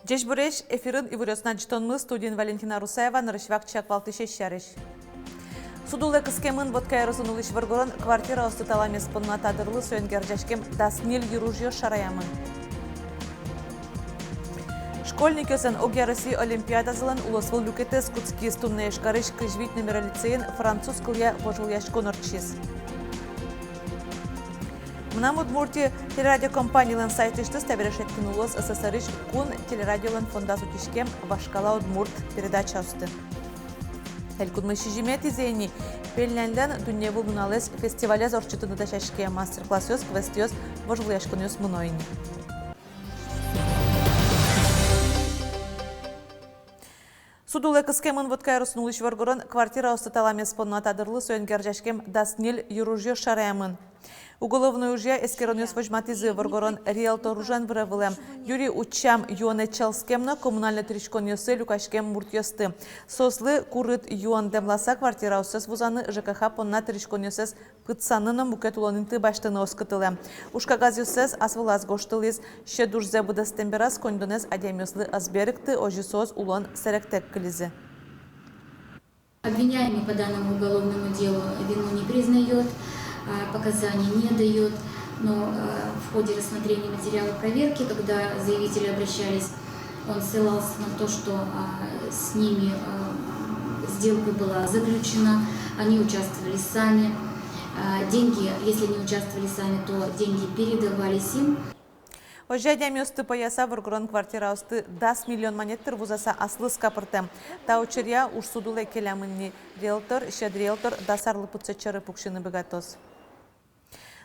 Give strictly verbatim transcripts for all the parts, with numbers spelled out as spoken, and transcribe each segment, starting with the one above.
Ӟечбуресь! Эфирын «Иворъёс» но ӝытонмы, студиын Валентина Русаева. Нырысь вакчияк валтӥсез сярысь. Суд улэ кыскемын Вотка ёросын улӥсь воргорон квартираосты таламез понна. Та дырлы соин герӟаськем дас ньыль йыружъёс шараямын. Школьникъёслэн огъя Россия олимпиадазылэн улосвыл люкетэз кутскиз. Туннэ Ижкарысь кызь вить номеро лицейын француз кылъя вожвылъяськон ортчиз. «Мынам Удмуртие» телерадиокомпанилэн сайтысьтыз табере шедьтыны луоз СССР-ысь кун телерадиолэн фондаз утиськем «Вашкала удмурт» передачаосты. Элькунмы сизьыметӥзэ ини Пельняньлэн дуннеывыл нуналэз фестивалез ортчытыны дасяське. Мастер-классъёс, квестъёс, вожвылъяськонъёс мыно ини. Суд улэ кыскемын Вотка ёросын улӥсь воргорон квартираосты таламез понна. Та дырлы соин герӟаськем дас ньыль йыружъёс шараямын. Уголовной ужъя эскеронъёс возьматӥзы. Воргорон риэлтор ужен выре вылэм. Юри утчам юонэ чалскем но коммунальной тыриськонъёсы люкаськем муртъёсты. Соослы курыт юон дэмласа квартираоссэс вузаны, ЖКХ понна тыриськонъёссэс пытсаны но мукет улон инты басьтыны оскытылэ. Уж кагазъёссэс ас вылаз гожтылӥз. Сьӧд ужзэ быдэстэм бераз коньдонэз адямиослы ӧз берыкты, озьы соос улон сэректэк кылизы. Обвиняемый по данному уголовному делу вину не признаёт, а, показаний не даёт, но, а, в ходе рассмотрения материалов проверки, когда заявители обращались, он ссылался на то, что, а, с ними, а, сделка была заключена, они участвовали сами. А, деньги, если не участвовали сами, то деньги передавались им. Озьы адямиосты пӧяса, воргорон квартираосты дас миллион манет тыр вузаса аслыз капыртэм. Та учыръя уж суд улэ келямын ни. Риэлтор, сьӧд риэлтор дас арлы пытсэт сьӧры пуксьыны быгатоз.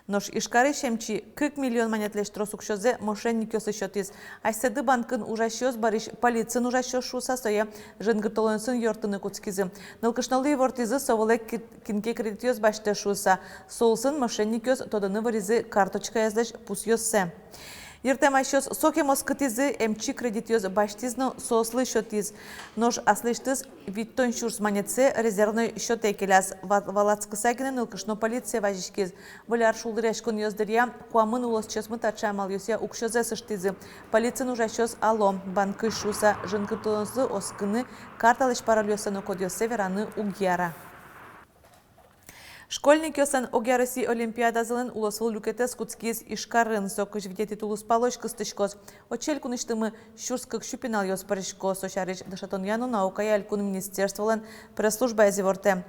Нош Ижкарысь эмчи кык миллион манетлэсь трос уксёзэ мошенникъёслы сётӥз. Асьсэды банкын ужасьёс, бӧрысь полициын ужасьёс шуыса, сое жингыртылонъёсын ёртыны кутскизы. Нылкышнолы ивортӥзы, со вылэ ки-, кин ке кредитъёс басьтэ шуыса. Со улсын мошенникъёс тодыны выризы карточкаезлэсь пусъёссэ. Йыртэмасьёс сокем оскытӥзы: эмчи кредитъёс басьтӥз но соослы сётӥз. Нош аслэсьтыз витьтон сюрс манетсэ резервной счётэ келяз. Ва-, валатскыса гинэ нылкышно полицие вазиськиз. Выль ар шулдыръяськонъёс дыръя куамын улосчиосмы таӵе амалъёсъя уксёзэс ыштӥзы. Полициын ужасьёс ало, банкысь шуыса жингыртылонзы оскыны, карталэсь парольёссэ но кодъёссэ вераны уг яра. Школьникъёслэн огъя Россия олимпиадазылэн улосвыл люкетэз кутскиз Ижкарын. Со кызь витетӥ тулыспалозь кыстӥськоз. Отчы элькунысьтымы сюрс кык сю пиналъёс пырисько. Со сярысь дышетонъя но наукая элькун министерстволэн пресс-службаез ивортэ.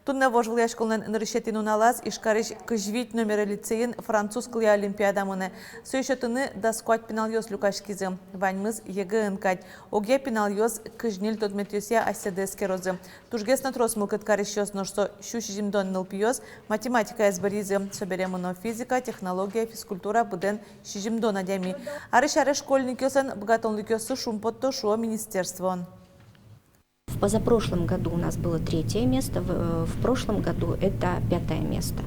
Туннэ вожвылъяськонлэн нырысетӥ нуналаз Ижкарысь кызь вить номеро лицейын француз кылъя олимпиада мынэ. Сое сётыны дас куать пиналъёс люкаськизы. Ваньмыз ЕГЭ-ын кадь. Огъя пиналъёс кызь ньыль тодметъёсъя асьсэды эскерозы. Тужгес но трос мылкыд карисьёс, нош со сю сизьымдон нылпиос, математикаез быръизы. Собере мыно физика, технология, физкультура, быдэн сизьымдон адями. Арысь аре школьникъёслэн быгатонлыкъёссы шумпотто, шуо министерствоын. В позапрошлом году у нас было третье место, в, в прошлом году это пятое место.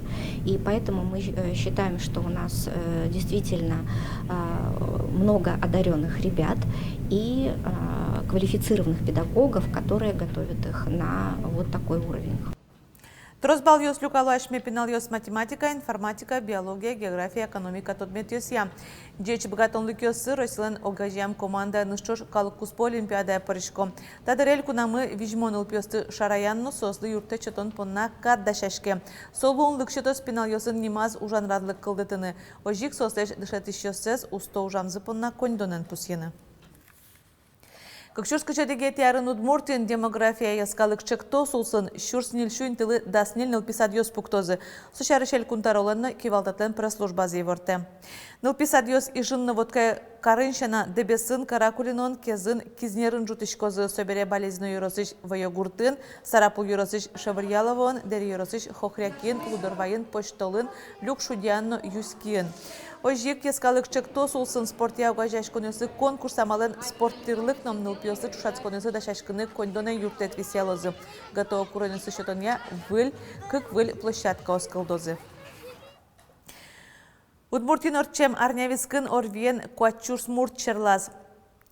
И поэтому мы, э, считаем, что у нас, э, действительно, а, много одарённых ребят и, а, квалифицированных педагогов, которые готовят их на вот такой уровень. Трос балъёс люкало асьме пиналъёс математика, информатика, биология, география, экономика тодметъёсъя. Ӟеч быгатонлыкъёссы Россилэн огазеям командаеныз ӵош калык куспо олимпиадае пырисько. Та дыре элькунамы визьмо нылпиосты шараян но соослы юрттэт сётон понна кат дасяське. Со луонлык сётоз пиналъёсын нимаз ужанрадлык кылдытыны. Озьы ик соослэсь дышетӥсьёссэс усто ужамзы понна коньдонэн пусйыны. Кык сюрс кызь одӥгетӥ арын Удмуртиын «Демография» йӧскалык ӵектос улсын сюрс ньыль сю интылы дас ньыль нылпи садъёс пуктозы. Со сярысь Элькун тӧролэн но кивалтэтлэн пресс-службазы ивортэ. Нылпи садъёс Ижын но Воткае карын сяна Дэбесын, Каракулиноын, Кезын, Кизнерын ӝутӥськозы. Собере Балезино ёросысь Вӧёгуртын, Сарапул ёросысь Шевырьяловоын, Дэри ёросысь Хохрякиын, Лудорвайын, Почтолын, Люк Шудьяын но Юськиын. Озьы ик йӧскалык ӵектос улсын спортъя огазеяськонъёслы конкурс амалэн спорт тӥрлык но нылпиослы ӵошатсконъёслы дасяськыны коньдонэн юрттэт висъялозы. ГТО куронъёслы сётонъя выль, кык выль площадкаос кылдозы. Удмуртиын ортчем арня вискын ОРВИ-ен куать сюрс мурт черлаз.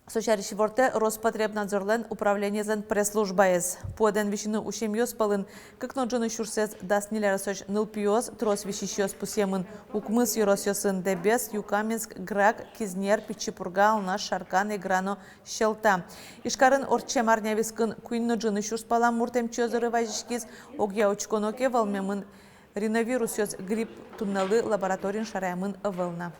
Со сярысь ивортэ Роспотребнадзорлэн управлениезлэн пресс-службаез. Пуэдэн висьыны усемъёс пӧлын кык но ӝыны сюрсэз дас ньыль аресозь нылпиос, трос висисьёс пусъемын укмыс ёросъёсын: Дэбес, Юкаменск, Грак, Кизнер, Пичи Пурга, Алнаш, Шаркан, Эгра но Сьӧлта. Ижкарын ортчем арня вискын куинь но ӝыны сюрс пала мурт эмчиос доры вазиськиз. Огъя учконо ке, вӧлмемын риновирусъёс, грипп туннэлы лабораториын шараямын ӧвӧл на.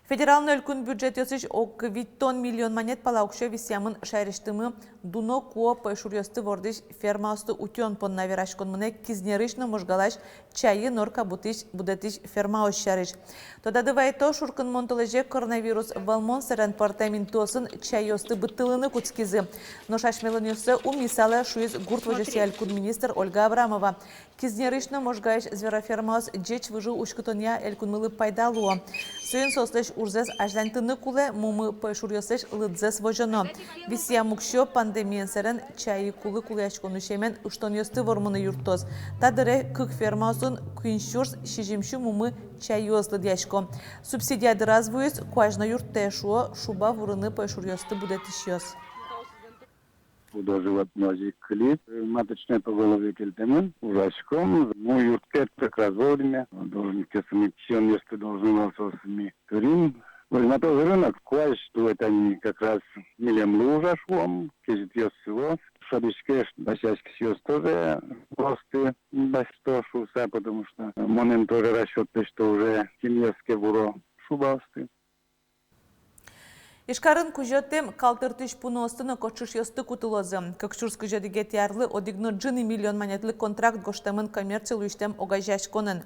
Федерал но элькун бюджетъёсысь ог витьтон миллион манет пала уксё висъямын шаерысьтымы дуно куо пӧйшуръёсты вордӥсь фермаосты утён понна. Вераськон мынэ Кизнерысь но Можгаысь чайи норка бутысь, будэтӥсь фермаос сярысь. Тодады вайто, шуркынмон толэзе коронавирус вӧлмон сэрен пӧртэм интыосын чайёсты быдтылыны кутскизы. Нош асьмелэн ёзсэ ум исалэ, шуиз гурт возёсъя элькун министр Ольга Абрамова. Кизнерысь но Можгаысь зверофермаос ӟеч выжы уськытонъя элькунмылы пайда луо. Соин соослэсь ужзэс азьланьтыны кулэ, мумы пӧйшуръёслэсь лыдзэс возёно. Висъям уксё пандемиен сэрен чайи кулы кулэяськон усемен ыштонъёсты вормыны юрттоз. Та дыре кык фермаосын куинь сюрс сизьым сю мумы чайиос лыдъясько. Субсидия дыраз вуиз, куазь но юрттэ, шуо шуба вурыны пӧйшуръёсты будэтӥсьёс. Пудо-животной озьы ик кылиз, маточное поголовье кельтэмын, ужаськом. Ну, юрттэ как раз вовремя. Должникъёсмы сиёнъёсты должны вал соосмы тырыны. Возьматозы рынок, куазь туэ тани как раз милемлы ужа, шуом, кезьытъёс сыло. Шӧдӥське, дасяськисьёс тоже басьто шуыса, потому что монэн тоже расчёт, что уже кинъёс ке вуро шубаосты. Ижкарын кузётэм калтыртӥсь пуныосты но кочышъёсты кутылозы. Кык сюрс кызь одӥгетӥ арлы одӥг но ӝыны миллион манетлы контракт гожтэмын коммерци луисьтэм огазеяськонэн.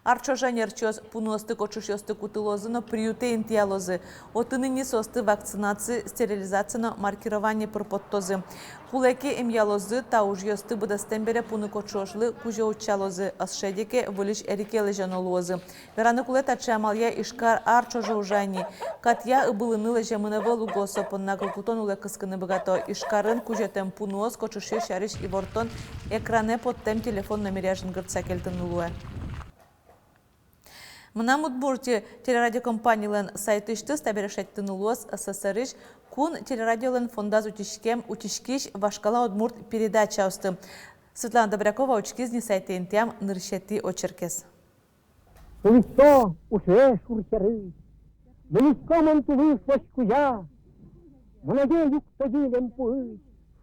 Ар ӵоже ӧнерчиос пуныосты, кочышъёсты кутылозы но приютэ интыялозы. Отын ини соосты вакцинаци, стерилизаци но маркирование пыр поттозы. Кулэ ке, эмъялозы. Та ужъёсты быдэстэм бере пуны кочыослы кузё утчалозы, ӧз шеде ке, выльысь эрике лэзёно луозы. Вераны кулэ, таӵе амалъя Ижкар ар ӵоже ужа ини. Катъя ыбылыны лэземын ӧвӧл уго, со понна кыл кутон улэ кыскыны быгато. Ижкарын кузётэм пуныос, кочышъёс сярысь ивортон экранэ поттэм телефон номеръя жингыртыса кельтыны луэ. «Мынам Удмуртие» телерадиокомпанилэн сайтысьтыз табере шедьтыны луоз СССР-ысь кун телерадиолэн фондаз утиськем, утиськись «Вашкала удмурт» передачаосты. Светлана Добрякова учкиз ни сайтэ интыям нырысетӥ очеркез. Тулысо ушъе шур сьӧры, мынӥсько мон тулыс вож кузя, моназе юкто йылэм пуысь,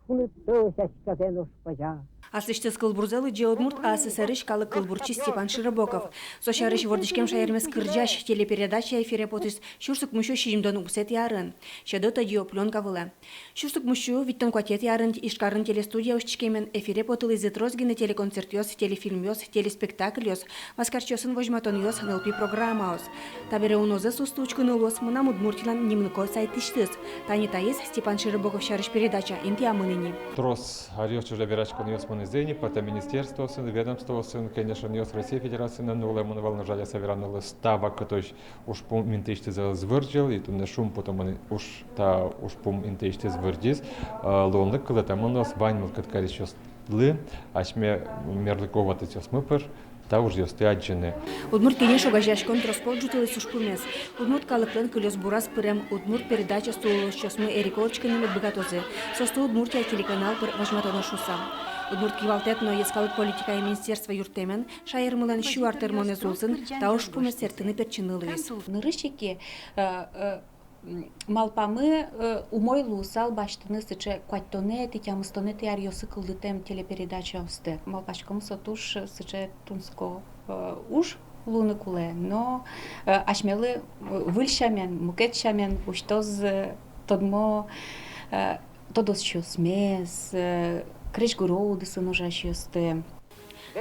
шуныт тӧ сяськазе нош пазя. Аслэсьтыз кылбурзэ лыдӟе Удмурт АССР-ысь калык кылбурчи Степан Широбоков. Со сярысь вордӥськем шаермес кырӟась телепередача эфире потӥз сюрс укмыссю сизьымдон укмысэтӥ арын. Сьӧдо тӧдьыё плёнка вылэ. Сюрс укмыссю витьтон куатетӥ арын Ижкарын телестудия усьтӥськемен эфире потылӥзы трос гинэ телеконцертъёс, телефильмъёс, телеспектакльёс, маскарчиосын возьматонъёс, нылпи программаос. Табере унозэс усто учкыны луоз «Мынам Удмуртилэн» нимлыко сайтысьтыз. Тани таиз Степан Широбоков сярысь передача интыямын ини. Трос аръёс ӵоже вераськонъёс мынӥзы ини, пӧртэм министерствоосын, ведомствоосын, кенешонъёс Россия Федерациын но улэмын вал, но, жаляса верано луэ, та вакытозь ужпум интыысьтыз ӧз вырӟылы, и туннэ шумпотымон уж та ужпум интыысьтыз вырӟиз. Э, луонлык кылдытэмын луоз вань мылкыд карисьёслы асьме мерлыко ватэтъёсмы пыр та ужъёсты адӟыны. «Удмурт кенеш» огазеяськон трос пол ӝутылӥз ужпумез. Удмурт калыклэн кылёсбураз пырем удмурт передачаосты улӥсьёсмы эрико учкыны мед быгатозы, соосты «Удмуртия» телеканал пыр возьматоно шуыса. Удмурт кивалтэт но йӧскалык политикая министерство юрттэмен, шаермылэн сю ар тырмонэз улсын та ужпумез сэрттыны-пертчыны луиз. Нырысь ик, э, э, м, малпамы, э, умой луысал басьтыны сыӵе куатьтонэтӥ, тямыстонэтӥ аръёсы кылдытэм телепередачаосты. Малпаськом, со туж сыӵе тунсыко, э, уж луыны кулэ, но, э, асьмелы, э, выль сямен, мукет сямен усьтоз, э, тодмо, э, тодосчиосмес, э, крезьгуро удысын ужасьёсты.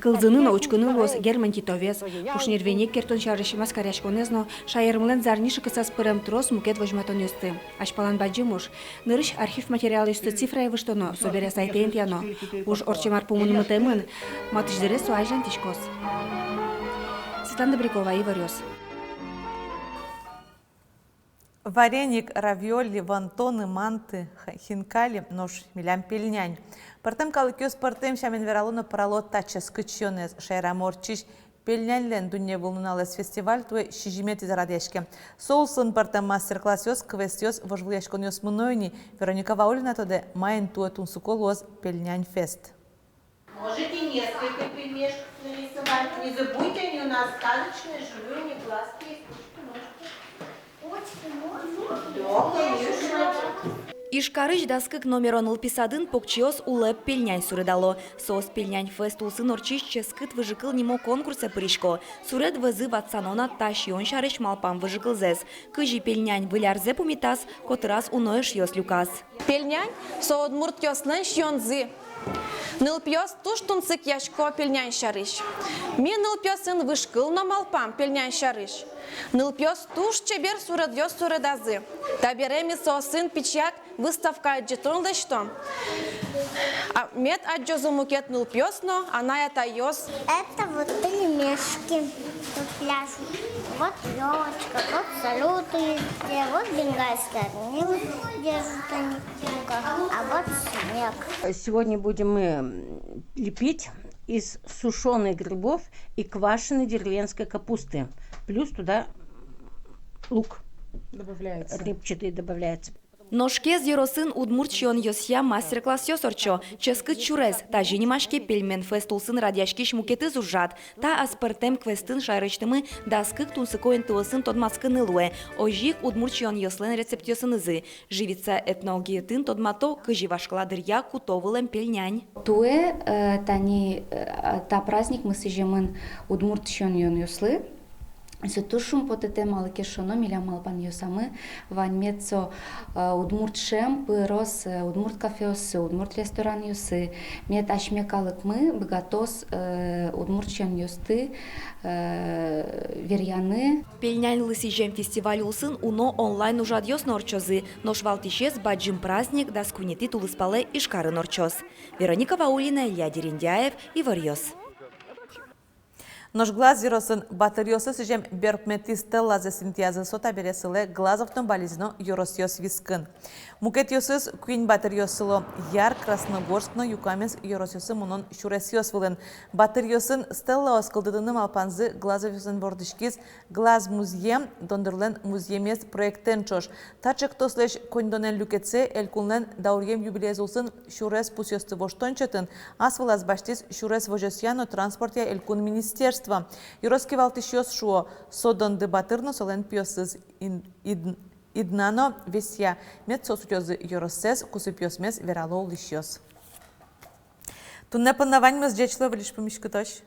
Кылзыны но учкыны луоз Герман Титовез, пушнер венек керттон сярысь маскаръяськонэз но шаермылэн зарни шыкысаз пырем трос мукет возьматонъёсты. Азьпалан бадӟым уж. Нырысь архив материалъёсты цифрае выжтоно, собере сайтэ интыяно. Уж ортчем ар пумын мытэмын, матысь дыре со азьлантӥськоз. Светлана Добрякова, «Иворъёс». Вареник, равиоли, вонтоны, манты, х-, хинкали, нош милям пельнянь. Пӧртэм калыкъёс пӧртэм сямен верало но пӧрало та ческыт сиёнэз. Шаерамы ортчись Пельняньлэн дунневыл нуналэз фестиваль туэ сизьыметӥзэ радъяське. Со улсын пӧртэм мастер-классъёс, квестъёс, вожвылъяськонъёс мыно ини. Вероника Ваулина тодэ, маин туэ тунсыко луоз Пельнянь фест. Можете несколько пельмешков нарисовать. Не забудьте, они у нас сказочные, живые, у них глазки есть, ручки, ножки. Ижкарысь дас кык номеро нылпи садын покчиос улэп пельнянь суредало. Соос Пельнянь фест улсын ортчись «Ческыт выжыкыл» нимо конкурсэ пырисько. Суред вӧзы ватсано на та сиён сярысь малпам выжыкылзэс. Кызьы пельнянь выль арзэ пумитаз, котыраз уно эшъёс люказ. Пельнянь — со удмуртъёслэн сиёнзы. Нылпиос туж тунсыкъясько пельнянь сярысь. Ми, нылпиосын, выжыкыл но малпам пельнянь сярысь. Нылпиос туж чебер суредъёс суредазы. Табере ми соосын пичияк выставка адӟытон лэсьтом. А мед адӟозы мукет нылпиос но анай-атайёс. Это вот пельмешки. Тут пляшут. Вот ёлочка, вот салюты везде, вот бенгальские огни держат они. А вот снег. Сегодня будем мы, м, лепить из сушёных грибов и квашеной деревенской капусты. Плюс туда лук. Добавляется. Репчатый добавляется. Нош Кез ёросын удмурт сиёнъёсъя мастер-классъёс ортчо. «Ческыт сюрес» — тазьы нимаське Пельнянь фест улсын радъяськись мукетыз ужрад. Та аспӧртэм квестын шаерысьтымы дас кык тунсыко интыосын тодматскыны луэ. Озьы ик удмурт сиёнъёслэн рецептъёсынызы. Живица этноогетын тодмато, кызьы вашкала дыръя куто вылэм пельнянь. Туэ, э, тани, э, та праздник мы сӥземын удмурт сиён-юонъёслы. Со туж шумпотытэ, малы ке шуоно, милям малпанъёсамы вань мед со, э, удмурт шӧм пыроз, э, удмурт кафеосы, удмурт ресторанъёсы, мед асьме калыкмы быгатоз, э, удмурт сиёнъёсты, э, веръяны. Пельняньлы сӥзем фестиваль улсын уно онлайн ужрадъёс но ортчозы, нош валтӥсез бадӟым праздник дас куинетӥ тулыспалэ Ижкарын ортчоз. Вероника Ваулина, Илья Дерендяев, «Иворъёс». Нош Глаз ёросын батыръёслы сӥзем берпуметӥ стеллазэс интыязы. Со табере сылэ Глазов но Балезино ёросъёс вискын. Мукетъёсыз куинь батыръёс сыло Яр, Красногорск но Юкаменск ёросъёсы мынон сюресъёс вылын. Батыръёсын стеллаос кылдытыны малпанзы глазовъёслэн вордӥськиз «Глаз музъем» дондырлэн музъемез проектэн ӵош. Та ӵектослэсь коньдонэн люкетсэ элькунлэн дауръем юбилеез улсын сюрес пусъёсты воштон сётыны ас вылаз басьтӥз сюрес возёсъя но транспортъя элькун министерство. Ёрос кивалтӥсьёс шуо, со Донды батыр но солэн пиосыз Ин-, Ид-, Идна но Весъя. Мед соос утёзы ёроссэс, кусыпъёсмес, верало улӥсьёс. Туннэ понна ваньмыз. Ӟеч луэ, выльысь пумиськытозь.